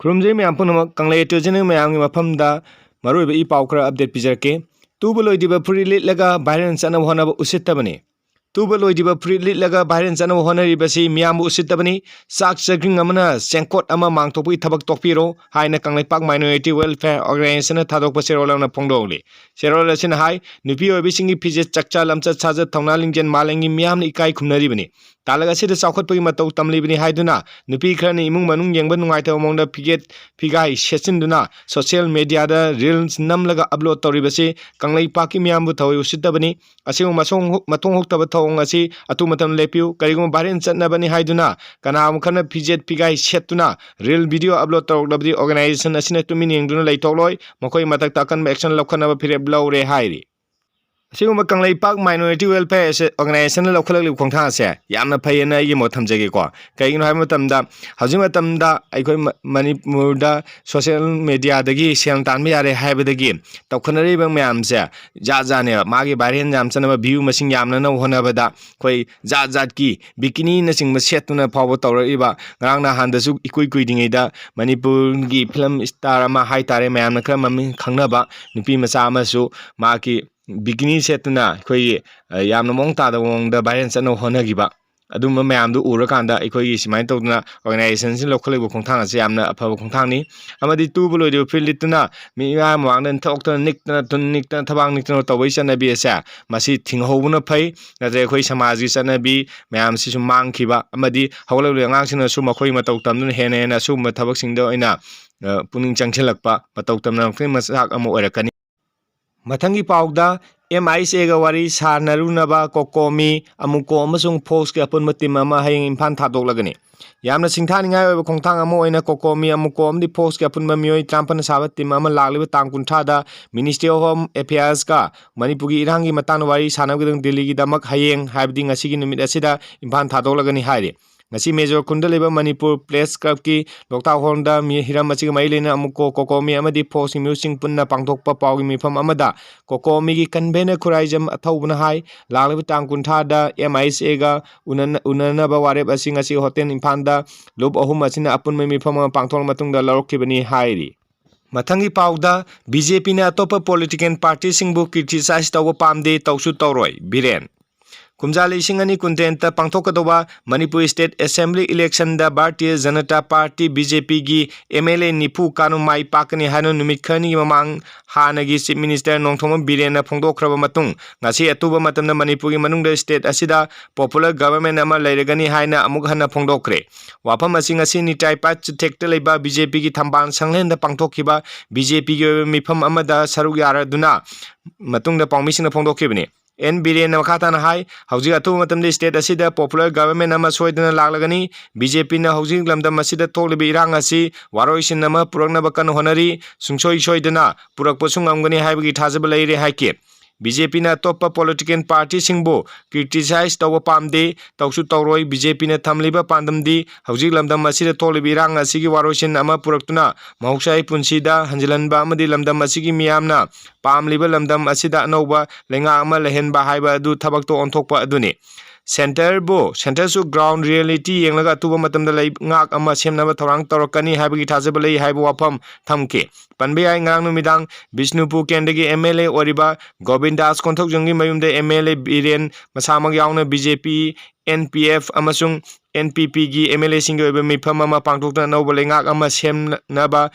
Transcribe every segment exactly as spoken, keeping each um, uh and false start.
ꯈꯨꯔꯨꯝꯖꯔꯤ ꯃꯌꯥꯝ ꯄꯨꯝꯅꯃꯛ꯫ ꯀꯪꯂꯩ ꯇꯨꯔꯤꯖꯝ ꯃꯌꯥꯝꯒꯤ ꯃꯐꯝꯗ ꯃꯔꯨꯑꯣꯏꯕ ꯏ ꯄꯥꯎ ꯈꯔ update ꯄꯤꯖꯔꯛꯀꯦ꯫ ꯇꯨꯕ ꯂꯣꯏꯗ꯭ꯔꯤꯕ ꯐꯨꯔꯤꯠ ꯂꯤꯠꯂꯒ viral ꯆꯠꯅꯕ ꯍꯣꯠꯅꯕ ꯎꯁꯤꯠꯇꯕꯅꯤ꯫ ꯇꯨꯕ ꯂꯣꯏꯗ꯭ꯔꯤꯕ ꯐꯨꯔꯤꯠ ꯂꯤꯠꯂꯒ viral ꯆꯠꯅꯕ ꯍꯣꯠꯅꯔꯤꯕꯁꯤ ꯃꯤꯌꯥꯝꯕꯨ ꯎꯁꯤꯠꯇꯕꯅꯤ꯫ ꯆꯥꯛ ꯆꯥꯛꯈꯤꯡ ꯑꯃꯅ ꯆꯦꯡꯀꯣꯠ ꯑꯃ ꯃꯥꯡꯊꯣꯛꯄꯒꯤ ꯊꯕꯛ ꯇꯣꯛꯄꯤꯔꯣ ꯍꯥꯏꯅ ꯀꯪꯂꯩꯄꯥꯛ Minority Welfare Organizationꯅ ꯊꯥꯗꯣꯛꯄ ꯆꯦꯔꯣꯜ ꯑꯃꯅ ꯐꯣꯡꯗꯣꯛꯂꯤ꯫ ꯆꯦꯔꯣꯜ ꯑꯁꯤꯅ ꯍꯥꯏ, ꯅꯨꯄꯤ ꯑꯣꯏꯕꯤꯁꯤꯡꯒꯤ ꯐꯤꯖꯦꯠ, ꯆꯥꯛꯆꯥ, ꯂꯝꯆꯠ ꯁꯥꯖꯠ, ꯊꯧꯅꯥ ꯂꯤꯡꯖꯦꯜ ꯃꯥꯂꯦꯝꯒꯤ ꯃꯤꯌꯥꯝꯅ ꯏꯀꯥꯏ ꯈꯨꯝꯅꯔꯤꯕꯅꯤ꯫ ꯇꯥꯂꯛ ꯑꯁꯤꯗ ꯆꯥꯎꯈꯠꯄꯒꯤ ꯃꯇꯧ ꯇꯝꯂꯤꯕꯅꯤ ꯍꯥꯏꯗꯨꯅ ꯅꯨꯄꯤ ꯈꯔꯅ ꯏꯃꯨꯡ ꯃꯅꯨꯡ ꯌꯦꯡꯕ ꯅꯨꯡꯉꯥꯏꯇꯕ ꯃꯑꯣꯡꯗ ꯐꯤꯒꯦꯠ ꯐꯤꯒꯥꯏ ꯁꯦꯠꯆꯤꯟꯗꯨꯅ social mediaꯗ reels ꯅꯝꯂꯒ upload ꯇꯧꯔꯤꯕꯁꯤ ꯀꯪꯂꯩꯄꯥꯛꯀꯤ ꯃꯤꯌꯥꯝꯕꯨ ꯊꯑꯣꯏ ꯎꯁꯤꯠꯇꯕꯅꯤ꯫ ꯑꯁꯤꯒꯨꯝꯕ ꯃꯁꯣꯡ-, ꯃꯊꯣꯡ ꯍꯨꯛꯇꯕ ꯊꯧꯑꯣꯡ ꯑꯁꯤ ꯑꯊꯨꯕ ꯃꯇꯝꯗ ꯂꯦꯞꯄꯤꯌꯨ꯫ ꯀꯔꯤꯒꯨꯝꯕ viral ꯆꯠꯅꯕꯅꯤ ꯍꯥꯏꯗꯨꯅ ꯀꯅꯥꯒꯨꯝꯕ ꯈꯔꯅ ꯐꯤꯖꯦꯠ ꯐꯤꯒꯥꯏ ꯁꯦꯠꯇꯨꯅ reel video upload ꯇꯧꯔꯛꯂꯕꯗꯤ organization ꯑꯁꯤꯅ ꯇꯨꯃꯤꯟ ꯌꯦꯡꯗꯨꯅ ꯂꯩꯊꯣꯛꯂꯣꯏ꯫ ꯃꯈꯣꯏꯒꯤ ꯃꯊꯛꯇ ꯑꯀꯟꯕ action ꯂꯧꯈꯠꯅꯕ ꯐꯤꯔꯦꯞ ꯂꯧꯔꯦ ꯍꯥꯏꯔꯤ꯫ ꯑꯁꯤꯒꯨꯝꯕ ꯀꯪꯂꯩꯄꯥꯛ Minority Welfare Organizationꯅ ꯂꯧꯈꯠꯂꯛꯂꯤꯕ ꯈꯣꯡꯊꯥꯡ ꯑꯁꯦ ꯌꯥꯝꯅ ꯐꯩꯌꯦꯅ ꯑꯩꯒꯤ ꯃꯣꯠ ꯊꯝꯖꯒꯦꯀꯣ꯫ ꯀꯩꯒꯤꯅꯣ ꯍꯥꯏꯕ ꯃꯇꯝꯗ ꯍꯧꯖꯤꯛ ꯃꯇꯝꯗ ꯑꯩꯈꯣꯏ ꯃ-, ꯃꯅꯤꯄꯨꯔꯗ social mediaꯗꯒꯤ ꯁꯦꯜ ꯇꯥꯟꯕ ꯌꯥꯔꯦ ꯍꯥꯏꯕꯗꯒꯤ ꯇꯧꯈꯠꯅꯔꯤꯕ ꯃꯌꯥꯝꯁꯦ ꯖꯥꯠ ꯖꯥꯠꯅꯦꯕ꯫ ꯃꯥꯒꯤ viral ꯌꯥꯝ ꯆꯠꯅꯕ, view ꯃꯁꯤꯡ ꯌꯥꯝꯅꯅꯕ ꯍꯣꯠꯅꯕꯗ ꯑꯩꯈꯣꯏ ꯖꯥꯠ ꯖꯥꯠꯀꯤ bikiniꯅꯆꯤꯡꯕ ꯁꯦꯠꯇꯨꯅ ꯐꯥꯎꯕ ꯇꯧꯔꯛꯏꯕ꯫ ꯉꯔꯥꯡ ꯅꯍꯥꯟꯗꯁꯨ ꯏꯀꯨꯏ ꯀꯨꯏꯗ꯭ꯔꯤꯉꯩꯗ ꯃꯅꯤꯄꯨꯔꯒꯤ film star ꯑꯃ ꯍꯥꯏꯇꯥꯔꯦ, ꯃꯌꯥꯝꯅ ꯈꯔ ꯃꯃꯤꯡ ꯈꯪꯅꯕ ꯅꯨꯄꯤ ꯃꯆꯥ ꯑꯃꯁꯨ ꯃꯍꯥꯛꯀꯤ bikini ꯁꯦꯠꯇꯨꯅ ꯑꯩꯈꯣꯏꯒꯤ, ꯑ, ꯌꯥꯝꯅ ꯃꯑꯣꯡ ꯇꯥꯗꯕ ꯃꯑꯣꯡꯗ viral ꯆꯠꯅꯕ ꯍꯣꯠꯅꯈꯤꯕ꯫ ꯑꯗꯨꯝꯕ ꯃꯌꯥꯝꯗꯨ ꯎꯔꯀꯥꯟꯗ ꯑꯩꯈꯣꯏꯒꯤ ꯁꯨꯃꯥꯏꯅ ꯇꯧꯗꯅ organizationꯁꯤꯅ ꯂꯧꯈꯠꯂꯛꯏꯕ ꯈꯣꯡꯊꯥꯡ ꯑꯁꯤ ꯌꯥꯝꯅ ꯑꯐꯕ ꯈꯣꯡꯊꯥꯡꯅꯤ꯫ ꯑꯃꯗꯤ ꯇꯨꯕ ꯂꯣꯏꯗ꯭ꯔꯤꯕ ꯐꯨꯔꯤꯠ ꯂꯤꯠꯇꯨꯅ ꯃꯤꯌꯥꯝ ꯃꯃꯥꯡꯗ ꯊꯣꯛꯇꯅ ꯅꯤꯛꯇꯅ, ꯇꯨꯟ ꯅꯤꯛꯇꯅ, ꯊꯕꯥꯛ ꯅꯤꯛꯇꯅ ꯇꯧꯕꯒꯤ ꯆꯠꯅꯕꯤ ꯑꯁꯦ ꯃꯁꯤ ꯊꯤꯡꯍꯧꯕꯅ ꯐꯩ꯫ ꯅꯠꯇ꯭ꯔꯒ ꯑꯩꯈꯣꯏ ꯁꯃꯥꯖꯒꯤ ꯆꯠꯅꯕꯤ ꯃꯌꯥꯝꯁꯤꯁꯨ ꯃꯥꯡꯈꯤꯕ ꯑꯃꯗꯤ ꯍꯧꯒꯠꯂꯛꯂꯤꯕ ꯑꯉꯥꯡꯁꯤꯡꯅꯁꯨ ꯃꯈꯣꯏ ꯃꯇꯧ ꯇꯝꯗꯨꯅ ꯍꯦꯟꯅ ꯍꯦꯟꯅ ꯑꯁꯤꯒꯨꯝꯕ ꯊꯕꯛꯁꯤꯡꯗ ꯑꯣꯏꯅ, ꯑ, ꯄꯨꯛꯅꯤꯡ ꯆꯪꯁꯤꯜꯂꯛꯄ, ꯃꯇꯧ ꯇꯝꯅꯔꯛꯄꯒꯤ ꯃꯆꯥꯛ ꯑꯃ ꯑꯣꯏꯔꯛꯀꯅꯤ꯫ ꯃꯊꯪꯒꯤ ꯄꯥꯎꯗ, MISAꯒ ꯋꯥꯔꯤ ꯁꯥꯟꯅꯔꯨꯅꯕ COCOMI, AMUCO ꯑꯃꯁꯨꯡ Foxꯀꯤ ꯑꯄꯨꯟꯕ team ꯑꯃ ꯍꯌꯦꯡ ꯏꯝꯐꯥꯜ ꯊꯥꯗꯣꯛꯂꯒꯅꯤ꯫ ꯌꯥꯝꯅ ꯁꯤꯡꯊꯥꯅꯤꯡꯉꯥꯏ ꯑꯣꯏꯕ ꯈꯣꯡꯊꯥꯡ ꯑꯃ ꯑꯣꯏꯅ COCOMI, AMUCO ꯑꯃꯗꯤ Foxꯀꯤ ꯑꯄꯨꯟꯕ ꯃꯤꯑꯣꯏ ꯇꯔꯥꯃꯥꯄꯟꯅ ꯁꯥꯕ team ꯑꯃ ꯂꯥꯛꯂꯤꯕ ꯇꯥꯡ ꯀꯨꯟꯊ꯭ꯔꯥꯗ Ministry of Home Affairsꯀ ꯃꯅꯤꯄꯨꯔꯒꯤ ꯏꯔꯥꯡꯒꯤ ꯃꯇꯥꯡꯗ ꯋꯥꯔꯤ ꯁꯥꯟꯅꯕꯒꯤꯗꯃꯛ ꯗꯤꯜꯂꯤꯒꯤꯗꯃꯛ ꯍꯌꯦꯡ, ꯍꯥꯏꯕꯗꯤ ꯉꯁꯤꯒꯤ ꯅꯨꯃꯤꯠ ꯑꯁꯤꯗ ꯏꯝꯐꯥꯜ ꯊꯥꯗꯣꯛꯂꯒꯅꯤ ꯍꯥꯏꯔꯤ꯫ ꯉꯁꯤ ꯃꯦꯖꯣꯔ ꯈꯨꯟꯗ ꯂꯩꯕ ꯃꯅꯤꯄꯨꯔ ꯄ꯭ꯔꯦꯁ ꯀ꯭ꯂꯕꯀꯤ ꯂꯣꯛꯇꯥꯛ ꯍꯣꯜꯗ ꯃꯤ-, ꯍꯤꯔꯝ ꯑꯁꯤꯒ ꯃꯔꯤ ꯂꯩꯅꯅ ꯑꯃꯨꯛꯀꯣ ꯀꯣꯀꯣꯃꯤ ꯑꯃꯗꯤ ꯐꯣꯛꯁꯀꯤ ꯃꯤꯍꯨꯠꯁꯤꯡ ꯄꯨꯟꯅ ꯄꯥꯡꯊꯣꯛꯄ ꯄꯥꯎꯒꯤ ꯃꯤꯐꯝ ꯑꯃꯗ ꯀꯣꯀꯣꯃꯤꯒꯤ ꯀꯟꯚꯦꯅꯔ ꯈꯨꯔꯥꯏꯖꯝ ꯑꯊꯧꯕꯅ ꯍꯥꯏ, ꯂꯥꯛꯂꯤꯕ ꯇꯥꯡ ꯀꯨꯟꯊ꯭ꯔꯥꯗ ꯑꯦꯝ ꯑꯥꯏ ꯑꯦꯁ ꯑꯦꯒ ꯎꯅꯅ-, ꯎꯅꯅꯕ ꯋꯥꯔꯦꯞ ꯑꯁꯤ ꯉꯁꯤ ꯍꯣꯇꯦꯜ ꯏꯝꯐꯥꯜꯗ ꯂꯨꯞ ꯑꯍꯨꯝ ꯑꯁꯤꯅ ꯑꯄꯨꯟꯕ ꯃꯤꯐꯝ ꯑꯃ ꯄꯥꯡꯊꯣꯛꯂ ꯃꯇꯨꯡꯗ ꯂꯧꯔꯛꯈꯤꯕꯅꯤ ꯍꯥꯏꯔꯤ꯫ ꯃꯊꯪꯒꯤ ꯄꯥꯎꯗ, ꯕꯤ ꯖꯦ ꯄꯤꯅ ꯑꯇꯣꯞꯄ ꯄꯣꯂꯤꯇꯤꯀꯦꯜ ꯄꯥꯔꯇꯤꯁꯤꯡꯕꯨ ꯀ꯭ꯔꯤꯇꯤꯁꯥꯏꯖ ꯇꯧꯕ ꯄꯥꯝꯗꯦ, ꯇꯧꯁꯨ ꯇꯧꯔꯣꯏ, ꯕꯤꯔꯦꯟ꯫ ꯀꯨꯝꯖꯥ ꯂꯤꯁꯤꯡ ꯑꯅꯤ ꯀꯨꯟꯇꯔꯦꯠꯇ ꯄꯥꯡꯊꯣꯛꯀꯗꯧꯕ ꯃꯅꯤꯄꯨꯔ ꯁ꯭ꯇꯦꯠ ꯑꯦꯁꯦꯝꯕ꯭ꯂꯤ ꯏꯂꯦꯛꯁꯟꯗ Bharatiya Janata party, B J ꯄꯤꯒꯤ ꯑꯦꯝ ꯑꯦꯜ ꯑꯦ ꯅꯤꯐꯨ ꯀꯥꯅꯨ ꯃꯥꯏ ꯄꯥꯛꯀꯅꯤ ꯍꯥꯏꯅ ꯅꯨꯃꯤꯠ ꯈꯔꯅꯤꯒꯤ ꯃꯃꯥꯡ ꯍꯥꯟꯅꯒꯤ ꯆꯤꯐ ꯃꯤꯅꯤꯁꯇꯔ ꯅꯣꯡꯊꯣꯝꯕꯝ ꯕꯤꯔꯦꯟꯅ ꯐꯣꯡꯗꯣꯛꯈ꯭ꯔꯕ ꯃꯇꯨꯡ, ꯉꯁꯤ ꯑꯊꯨꯕ ꯃꯇꯝꯗ ꯃꯅꯤꯄꯨꯔꯒꯤ ꯃꯅꯨꯡꯗ ꯁ꯭ꯇꯦꯠ ꯑꯁꯤꯗ ꯄꯣꯄꯨꯂꯔ ꯒꯚꯔꯟꯃꯦꯟꯠ ꯑꯃ ꯂꯩꯔꯒꯅꯤ ꯍꯥꯏꯅ ꯑꯃꯨꯛ ꯍꯟꯅ ꯐꯣꯡꯗꯣꯛꯈ꯭ꯔꯦ꯫ ꯋꯥꯐꯝ ꯑꯁꯤ ꯉꯁꯤ ꯅꯤꯇꯥꯏ ꯄꯥꯠ ꯆꯨꯊꯦꯛꯇ ꯂꯩꯕ ꯕꯤ ꯖꯦ ꯄꯤꯒꯤ ꯊꯝꯕꯥꯜ ꯁꯪꯂꯦꯟꯗ ꯄꯥꯡꯊꯣꯛꯈꯤꯕ ꯕꯤ ꯖꯦ ꯄꯤꯒꯤ ꯑꯣꯏꯕ ꯃꯤꯐꯝ ꯑꯃꯗ ꯁꯔꯨꯛ ꯌꯥꯔꯗꯨꯅ ꯃꯇꯨꯡꯗ ꯄꯥꯎꯃꯤꯁꯤꯡꯅ ꯐꯣꯡꯗꯣꯛꯈꯤꯕꯅꯤ꯫ ꯑꯦꯟ ꯕꯤꯔꯦꯟꯅ ꯃꯈꯥ ꯇꯥꯅ ꯍꯥꯏ, ꯍꯧꯖꯤꯛ ꯑꯊꯨꯕ ꯃꯇꯝꯗ ꯁ꯭ꯇꯦꯠ ꯑꯁꯤꯗ ꯄꯣꯄꯨꯂꯔ ꯒꯚꯔꯟꯃꯦꯟꯠ ꯑꯃ ꯁꯣꯏꯗꯅ ꯂꯥꯛꯂꯒꯅꯤ꯫ ꯕꯤ ꯖꯦ ꯄꯤꯅ ꯍꯧꯖꯤꯛ ꯂꯝꯗꯝ ꯑꯁꯤꯗ ꯊꯣꯛꯂꯤꯕ ꯏꯔꯥꯡ ꯑꯁꯤ ꯋꯥꯔꯣꯏꯁꯤꯟ ꯑꯃ ꯄꯨꯔꯛꯅꯕ ꯀꯟꯅ ꯍꯣꯠꯅꯔꯤ꯫ ꯁꯨꯡꯁꯣꯏ ꯁꯣꯏꯗꯅ ꯄꯨꯔꯛꯄꯁꯨ ꯉꯝꯒꯅꯤ ꯍꯥꯏꯕꯒꯤ ꯊꯥꯖꯕ ꯂꯩꯔꯦ ꯍꯥꯏꯈꯤ꯫ ꯕꯤ ꯖꯦ ꯄꯤꯅ ꯑꯇꯣꯞꯄ ꯄꯣꯂꯤꯇꯤꯀꯦꯜ ꯄꯥꯔꯇꯤꯁꯤꯡꯕꯨ ꯀ꯭ꯔꯤꯇꯤꯁꯥꯏꯖ ꯇꯧꯕ ꯄꯥꯝꯗꯦ, ꯇꯧꯁꯨ ꯇꯧꯔꯣꯏ꯫ ꯕꯤ ꯖꯦ ꯄꯤꯅ ꯊꯝꯂꯤꯕ ꯄꯥꯟꯗꯝꯗꯤ ꯍꯧꯖꯤꯛ ꯂꯝꯗꯝ ꯑꯁꯤꯗ ꯊꯣꯛꯂꯤꯕ ꯏꯔꯥꯡ ꯑꯁꯤꯒꯤ ꯋꯥꯔꯣꯏꯁꯤꯟ ꯑꯃ ꯄꯨꯔꯛꯇꯨꯅ ꯃꯍꯧꯁꯥꯒꯤ ꯄꯨꯟꯁꯤꯗ ꯍꯟꯖꯤꯜꯍꯟꯕ ꯑꯃꯗꯤ ꯂꯝꯗꯝ ꯑꯁꯤꯒꯤ ꯃꯤꯌꯥꯝꯅ ꯄꯥꯝꯂꯤꯕ ꯂꯝꯗꯝ ꯑꯁꯤꯗ ꯑꯅꯧꯕ ꯂꯩꯉꯥꯛ ꯑꯃ ꯂꯩꯍꯟꯕ ꯍꯥꯏꯕ ꯑꯗꯨ ꯊꯕꯛꯇ ꯑꯣꯟꯊꯣꯛꯄ ꯑꯗꯨꯅꯤ꯫ ꯁꯦꯟꯇꯔꯕꯨ, ꯁꯦꯟꯇꯔꯁꯨ ꯒ꯭ꯔꯥꯎꯟ ꯔꯤꯌꯦꯂꯤꯇꯤ ꯌꯦꯡꯂꯒ ꯑꯊꯨꯕ ꯃꯇꯝꯗ ꯂꯩꯉꯥꯛ ꯑꯃ ꯁꯦꯝꯅꯕ ꯊꯧꯔꯥꯡ ꯇꯧꯔꯛꯀꯅꯤ ꯍꯥꯏꯕꯒꯤ ꯊꯥꯖꯕ ꯂꯩ ꯍꯥꯏꯕ ꯋꯥꯐꯝ ꯊꯝꯈꯤ꯫ ꯄꯟꯕ ꯌꯥꯏ, ꯉꯔꯥꯡ ꯅꯨꯃꯤꯗꯥꯡ ꯕꯤꯁꯅꯨꯄꯨꯔ ꯀꯦꯟꯗ꯭ꯔꯒꯤ ꯑꯦꯝ ꯑꯦꯜ ꯑꯦ ꯑꯣꯏꯔꯤꯕ ꯒꯣꯕꯤꯟꯗꯥꯁ ꯀꯣꯟꯊꯧꯖꯝꯒꯤ ꯃꯌꯨꯝꯗ ꯑꯦꯝ ꯑꯦꯜ ꯑꯦ ꯕꯤꯔꯦꯟ ꯃꯁꯥꯃꯛ ꯌꯥꯎꯅ ꯕꯤ ꯖꯦ ꯄꯤ, ꯑꯦꯟ ꯄꯤ ꯑꯦꯐ ꯑꯃꯁꯨꯡ ꯑꯦꯟ ꯄꯤ ꯄꯤꯒꯤ ꯑꯦꯝ ꯑꯦꯜ ꯑꯦꯁꯤꯡꯒꯤ ꯑꯣꯏꯕ ꯃꯤꯐꯝ ꯑꯃ ꯄꯥꯡꯊꯣꯛꯇꯨꯅ ꯑꯅꯧꯕ ꯂꯩꯉꯥꯛ ꯑꯃ ꯁꯦꯝꯅꯕ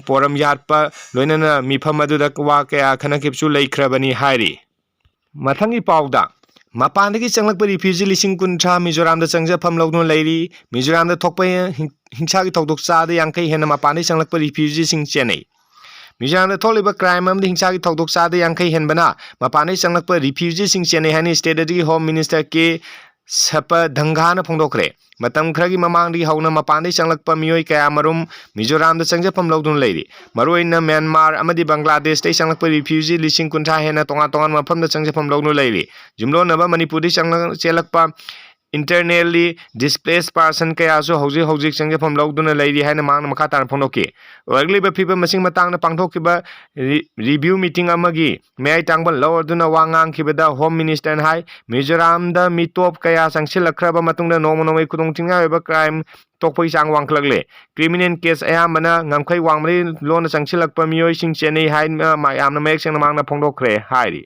ꯄꯣꯔꯝ ꯌꯥꯠꯄ ꯂꯣꯏꯅꯅ ꯃꯤꯐꯝ ꯑꯗꯨꯗ ꯋꯥ ꯀꯌꯥ ꯈꯟꯅꯈꯤꯕꯁꯨ ꯂꯩꯈ꯭ꯔꯕꯅꯤ ꯍꯥꯏꯔꯤ꯫ ꯃꯊꯪꯒꯤ ꯄꯥꯎꯗ, ꯃꯄꯥꯟꯗꯒꯤ ꯆꯪꯂꯛꯄ ꯔꯤꯐ꯭ꯌꯨꯖꯤ ꯂꯤꯁꯤꯡ ꯀꯨꯟꯊ꯭ꯔꯥ ꯃꯤꯖꯣꯔꯥꯝꯗ ꯆꯪꯖꯐꯝ ꯂꯧꯗꯨꯅ ꯂꯩꯔꯤ꯫ ꯃꯤꯖꯣꯔꯥꯝꯗ ꯊꯣꯛꯄ ꯍꯤꯡ-, ꯍꯤꯡꯁꯥꯒꯤ ꯊꯧꯗꯣꯛ ꯆꯥꯗ ꯌꯥꯡꯈꯩ ꯍꯦꯟꯅ ꯃꯄꯥꯟꯗꯒꯤ ꯆꯪꯂꯛꯄ ꯔꯤꯐ꯭ꯌꯨꯖꯤꯁꯤꯡ ꯆꯦꯟꯅꯩ꯫ ꯃꯤꯖꯣꯔꯥꯝꯗ ꯊꯣꯛꯂꯤꯕ ꯀ꯭ꯔꯥꯏꯝ ꯑꯃꯗꯤ ꯍꯤꯡꯁꯥꯒꯤ ꯊꯧꯗꯣꯛ ꯆꯥꯗ ꯌꯥꯡꯈꯩ ꯍꯦꯟꯕꯅ ꯃꯄꯥꯟꯗꯒꯤ ꯆꯪꯂꯛꯄ ꯔꯤꯐ꯭ꯌꯨꯖꯤꯁꯤꯡ ꯆꯦꯟꯅꯩ ꯍꯥꯏꯅ ꯁ꯭ꯇꯦꯠ ꯑꯗꯨꯒꯤ ꯍꯣꯝ ꯃꯤꯅꯤꯁꯇꯔ ꯀꯦ ꯁꯄꯗꯪꯒꯥꯅ ꯐꯣꯡꯗꯣꯛꯈ꯭ꯔꯦ꯫ ꯃꯇꯝ ꯈꯔꯒꯤ ꯃꯃꯥꯡꯗꯒꯤ ꯍꯧꯅ ꯃꯄꯥꯟꯗꯒꯤ ꯆꯪꯂꯛꯄ ꯃꯤꯑꯣꯏ ꯀꯌꯥꯃꯔꯨꯝ ꯃꯤꯖꯣꯔꯥꯝꯗ ꯆꯪꯖꯐꯝ ꯂꯧꯗꯨꯅ ꯂꯩꯔꯤ꯫ ꯃꯔꯨꯑꯣꯏꯅ ꯃ꯭ꯌꯥꯟꯃꯥꯔ ꯑꯃꯗꯤ ꯕꯪꯒ꯭ꯂꯥꯗꯦꯁꯇꯒꯤ ꯆꯪꯂꯛꯄ ꯔꯤꯐ꯭ꯌꯨꯖꯤ ꯂꯤꯁꯤꯡ ꯀꯨꯟꯊ꯭ꯔꯥ ꯍꯦꯟꯅ ꯇꯣꯉꯥꯟ ꯇꯣꯉꯥꯟꯕ ꯃꯐꯝꯗ ꯆꯪꯖꯐꯝ ꯂꯧꯗꯨꯅ ꯂꯩꯔꯤ꯫ ꯌꯨꯝꯂꯣꯟꯅꯕ ꯃꯅꯤꯄꯨꯔꯗꯒꯤ ꯆꯪꯂ-, ꯆꯦꯜꯂꯛꯄ internally displaced person ꯀꯌꯥꯁꯨ ꯍꯧꯖꯤꯛ ꯍꯧꯖꯤꯛ ꯆꯪꯖꯐꯝ ꯂꯧꯗꯨꯅ ꯂꯩꯔꯤ ꯍꯥꯏꯅ ꯃꯍꯥꯛꯅ ꯃꯈꯥ ꯇꯥꯅ ꯐꯣꯡꯗꯣꯛꯈꯤ꯫ ꯑꯣꯏꯔꯛꯂꯤꯕ ꯐꯤꯕꯝ ꯑꯁꯤꯒꯤ ꯃꯇꯥꯡꯗ ꯄꯥꯡꯊꯣꯛꯈꯤꯕ ꯔꯤ-, review meeting ꯑꯃꯒꯤ ꯃꯌꯥꯏ ꯇꯥꯡꯕ ꯂꯧꯔꯗꯨꯅ ꯋꯥ ꯉꯥꯡꯈꯤꯕꯗ Home Minister ꯅ ꯍꯥꯏ, ꯃꯤꯖꯣꯔꯥꯝꯗ ꯃꯤꯇꯣꯞ ꯀꯌꯥ ꯆꯪꯁꯤꯜꯂꯛꯈ꯭ꯔꯕ ꯃꯇꯨꯡꯗ ꯅꯣꯡꯃ ꯅꯣꯡꯃꯒꯤ ꯈꯨꯗꯣꯡꯊꯤꯅꯤꯡꯉꯥꯏ ꯑꯣꯏꯕ crime ꯊꯣꯛꯄꯒꯤ ꯆꯥꯡ ꯋꯥꯡꯈꯠꯂꯛꯂꯦ꯫ Criminal case ꯑꯌꯥꯝꯕꯅ ꯉꯝꯈꯩ ꯋꯥꯡꯃꯗꯒꯤ ꯂꯣꯟꯅ ꯆꯪꯁꯤꯜꯂꯛꯄ ꯃꯤꯑꯣꯏꯁꯤꯡ ꯆꯦꯟꯅꯩ ꯍꯥꯏꯅ ꯃꯌꯥꯝꯅ ꯃꯌꯦꯛ ꯁꯦꯡꯅ ꯃꯍꯥꯛꯅ ꯐꯣꯡꯗꯣꯛꯈ꯭ꯔꯦ ꯍꯥꯏꯔꯤ꯫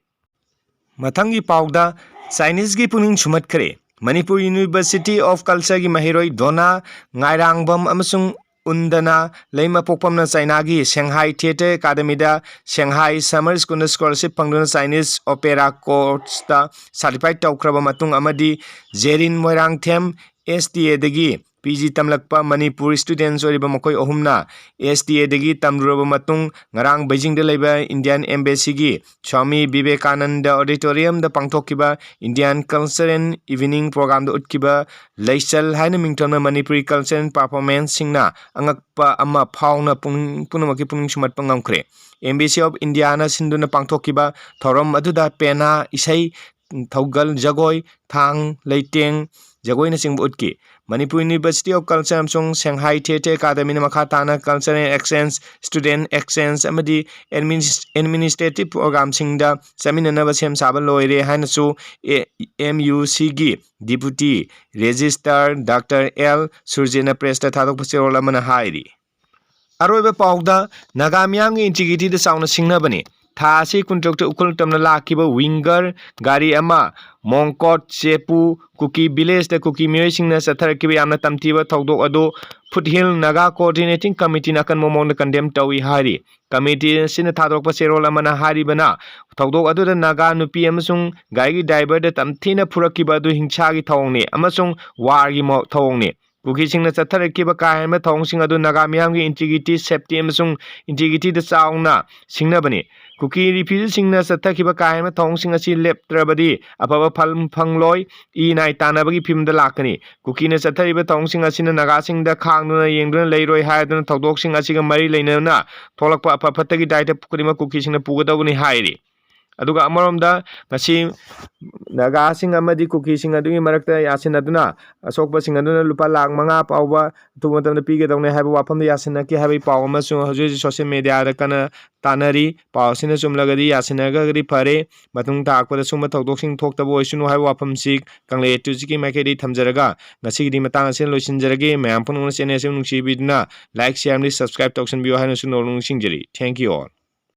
ꯃꯊꯪꯒꯤ ꯄꯥꯎꯗ Chinese ꯒꯤ ꯄꯨꯛꯅꯤꯡ ꯁꯨꯝꯍꯠꯈ꯭ꯔꯦ꯫ Manipur University of Culture ꯒꯤ ꯃꯍꯩꯔꯣꯏ ꯗꯣꯅꯥ ꯉꯥꯏꯔꯥꯡꯕꯝ ꯑꯃꯁꯨꯡ ꯎꯟꯗꯅ ꯂꯩꯃ ꯄꯣꯛꯄꯝꯅ ꯆꯥꯏꯅꯥꯒꯤ Shanghai Theatre Academy ꯗ Shanghai Summer School ꯗ scholarship ꯐꯪꯗꯨꯅ Chinese opera course ꯇ certified ꯇꯧꯈ꯭ꯔꯕ ꯃꯇꯨꯡ ꯑꯃꯗꯤ ꯖꯦꯔꯤꯟ ꯃꯣꯏꯔꯥꯡꯊꯦꯝ S T A ꯗꯒꯤ P G ꯇꯝꯂꯛꯄ ꯃꯅꯤꯄꯨꯔ students ꯑꯣꯏꯔꯤꯕ ꯃꯈꯣꯏ ꯑꯍꯨꯝꯅ S T A ꯗꯒꯤ ꯇꯝꯂꯨꯔꯕ ꯃꯇꯨꯡ ꯉꯔꯥꯡ ꯕꯩꯖꯤꯡꯗ ꯂꯩꯕ Indian Embassy ꯒꯤ ꯁ꯭ꯋꯥꯃꯤ ꯕꯤꯕꯦꯀꯥꯅꯟꯗ Auditorium ꯗ ꯄꯥꯡꯊꯣꯛꯈꯤꯕ Indian Cultural Evening Program ꯗ ꯎꯠꯈꯤꯕ ꯂꯩꯆꯜ ꯍꯥꯏꯅ ꯃꯤꯡꯊꯣꯟꯕ ꯃꯅꯤꯄꯨꯔꯤ cultural performance ꯁꯤꯡꯅ ꯑꯉꯛꯄ ꯑꯃ ꯐꯥꯎꯅ ꯄꯨꯛꯅꯤꯡ, ꯄꯨꯝꯅꯃꯛꯀꯤ ꯄꯨꯛꯅꯤꯡ ꯁꯨꯝꯍꯠꯄ ꯉꯝꯈ꯭ꯔꯦ꯫ Embassy of India ꯅ ꯁꯤꯟꯗꯨꯅ ꯄꯥꯡꯊꯣꯛꯈꯤꯕ ꯊꯧꯔꯝ ꯑꯗꯨꯗ ꯄꯦꯅꯥ, ꯏꯁꯩ, ꯊꯧꯒꯜ ꯖꯒꯣꯏ, ꯊꯥꯡ, ꯂꯩꯇꯦꯡ ꯖꯒꯣꯏꯅꯆꯤꯡꯕ ꯎꯠꯈꯤ꯫ Manipur University of Culture ꯑꯃꯁꯨꯡ Shanghai Theatre Academy ꯅ ꯃꯈꯥ ꯇꯥꯅ cultural exchange, student exchange ꯑꯃꯗꯤ adminis-, administrative program ꯁꯤꯡꯗ ꯆꯠꯃꯤꯟꯅꯅꯕ ꯁꯦꯝ ꯁꯥꯕ ꯂꯣꯏꯔꯦ ꯍꯥꯏꯅꯁꯨ ꯑꯦ-, M U C ꯒꯤ Deputy Registrar Doctor L ꯁꯨꯔꯖꯤꯠꯅ press ꯇ ꯊꯥꯗꯣꯛꯄ ꯆꯦꯔꯣꯜ ꯑꯃꯅ ꯍꯥꯏꯔꯤ꯫ ꯑꯔꯣꯏꯕ ꯄꯥꯎꯗ ꯅꯥꯒꯥ ꯃꯤꯌꯥꯝꯒꯤ integrity ꯗ ꯆꯥꯎꯅ ꯁꯤꯡꯅꯕꯅꯤ꯫ ꯊꯥ ꯑꯁꯤ ꯀꯨꯟꯇꯔꯨꯛꯇ ꯎꯈ꯭ꯔꯨꯜ ꯇꯝꯅ ꯂꯥꯛꯈꯤꯕ winger ꯒꯥꯔꯤ ꯑꯃ ꯃꯣꯡꯀꯣꯠ ꯆꯦꯄꯨ ꯀꯨꯀꯤ village ꯇ ꯀꯨꯀꯤ ꯃꯤꯑꯣꯏꯁꯤꯡꯅ ꯆꯠꯊꯔꯛꯈꯤꯕ ꯌꯥꯝꯅ ꯇꯝꯊꯤꯕ ꯊꯧꯗꯣꯛ ꯑꯗꯨ Foothill Naga Coordinating Committee ꯅ ꯑꯀꯟꯕ ꯃꯑꯣꯡꯗ condemn ꯇꯧꯏ ꯍꯥꯏꯔꯤ꯫ Committee ꯑꯁꯤꯅ ꯊꯥꯗꯣꯔꯛꯄ ꯆꯦꯔꯣꯜ ꯑꯃꯅ ꯍꯥꯏꯔꯤꯕꯅ, ꯊꯧꯗꯣꯛ ꯑꯗꯨꯗ ꯅꯥꯒꯥ ꯅꯨꯄꯤ ꯑꯃꯁꯨꯡ ꯒꯥꯔꯤꯒꯤ driver ꯗ ꯇꯝꯊꯤꯅ ꯐꯨꯔꯛꯈꯤꯕ ꯑꯗꯨ ꯍꯤꯡꯁꯥꯒꯤ ꯊꯧꯑꯣꯡꯅꯤ ꯑꯃꯁꯨꯡ war ꯒꯤ ꯃꯑꯣ-, ꯊꯧꯑꯣꯡꯅꯤ꯫ ꯀꯨꯀꯤꯁꯤꯡꯅ ꯆꯠꯊꯔꯛꯈꯤꯕ ꯀꯥ ꯍꯦꯟꯕ ꯊꯧꯑꯣꯡꯁꯤꯡ ꯑꯗꯨ ꯅꯥꯒꯥ ꯃꯤꯌꯥꯝꯒꯤ integrity, safety ꯑꯃꯁꯨꯡ integrity ꯗ ꯆꯥꯎꯅ ꯁꯤꯡꯅꯕꯅꯤ꯫ ꯀꯨꯀꯤ refugee ꯁꯤꯡꯅ ꯆꯠꯊꯈꯤꯕ ꯀꯥ ꯍꯦꯟꯕ ꯊꯧꯑꯣꯡꯁꯤꯡ ꯑꯁꯤ ꯂꯦꯞꯇ꯭ꯔꯕꯗꯤ ꯑꯐꯕ ꯐꯜ ꯐꯪꯂꯣꯏ, ꯏ ꯅꯥꯏ ꯇꯥꯟꯅꯕꯒꯤ ꯐꯤꯕꯝꯗ ꯂꯥꯛꯀꯅꯤ꯫ ꯀꯨꯀꯤꯅ ꯆꯠꯊꯔꯤꯕ ꯊꯧꯑꯣꯡꯁꯤꯡ ꯑꯁꯤꯅ ꯅꯥꯒꯥꯁꯤꯡꯗ ꯈꯥꯡꯗꯨꯅ ꯌꯦꯡꯗꯨꯅ ꯂꯩꯔꯣꯏ ꯍꯥꯏꯗꯨꯅ ꯊꯧꯗꯣꯛꯁꯤꯡ ꯑꯁꯤꯒ ꯃꯔꯤ ꯂꯩꯅꯅ ꯊꯣꯛꯂꯛꯄ ꯑꯐ ꯐꯠꯇꯒꯤ ꯗꯥꯏꯇ ꯈꯨꯗꯤꯡꯃꯛ ꯀꯨꯀꯤꯁꯤꯡꯅ ꯄꯨꯒꯗꯧꯕꯅꯤ ꯍꯥꯏꯔꯤ꯫ ꯑꯗꯨꯒ ꯑꯃꯔꯣꯝꯗ ꯉꯁꯤ ꯅꯥꯒꯥꯁꯤꯡ ꯑꯃꯗꯤ ꯀꯨꯀꯤꯁꯤꯡ ꯑꯗꯨꯒꯤ ꯃꯔꯛꯇ ꯌꯥꯁꯤꯟꯅꯗꯨꯅ ꯑꯁꯣꯛꯄꯁꯤꯡ ꯑꯗꯨꯅ ꯂꯨꯄꯥ ꯂꯥꯈ ꯃꯉꯥ ꯐꯥꯎꯕ ꯑꯊꯨꯕ ꯃꯇꯝꯗ ꯄꯤꯒꯗꯧꯅꯦ ꯍꯥꯏꯕ ꯋꯥꯐꯝꯗ ꯌꯥꯁꯤꯟꯅꯈꯤ ꯍꯥꯏꯕꯒꯤ ꯄꯥꯎ ꯑꯃꯁꯨ ꯍꯧꯖꯤꯛ ꯍꯧꯖꯤꯛ ꯁꯣꯁꯤꯌꯦꯜ ꯃꯦꯗꯤꯌꯥꯗ ꯀꯟꯅ ꯇꯥꯟꯅꯔꯤ꯫ ꯄꯥꯎ ꯑꯁꯤꯅ ꯆꯨꯝꯂꯒꯗꯤ ꯌꯥꯁꯤꯟꯅꯈ꯭ꯔꯒꯗꯤ ꯐꯔꯦ, ꯃꯇꯨꯡ ꯇꯥꯔꯛꯄꯗ ꯁꯨꯝꯕ ꯊꯧꯗꯣꯛꯁꯤꯡ ꯊꯣꯛꯇꯕ ꯑꯣꯏꯁꯅꯨ ꯍꯥꯏꯕ ꯋꯥꯐꯝꯁꯤ ꯀꯪꯂꯩ ꯑꯦꯇꯨꯖꯤꯠꯀꯤ ꯃꯥꯏꯀꯩꯗꯒꯤ ꯊꯝꯖꯔꯒ ꯉꯁꯤꯒꯤꯗꯤ ꯃꯇꯥꯡ ꯑꯁꯤꯗ ꯂꯣꯏꯁꯤꯟꯖꯔꯒꯦ꯫ ꯃꯌꯥꯝ ꯄꯨꯝꯅꯃꯛꯅ ꯆꯦꯅꯦꯜ ꯑꯁꯤꯕꯨ ꯅꯨꯡꯁꯤꯕꯤꯗꯨꯅ ꯂꯥꯏꯛ, ꯁꯤꯌꯥꯔ ꯑꯃꯗꯤ ꯁꯕꯁꯀ꯭ꯔꯥꯏꯕ ꯇꯧꯁꯟꯕꯤꯌꯨ ꯍꯥꯏꯅꯁꯨ ꯅꯣꯡꯃ ꯅꯤꯡꯁꯤꯡꯖꯔꯤ꯫ Thank you all꯫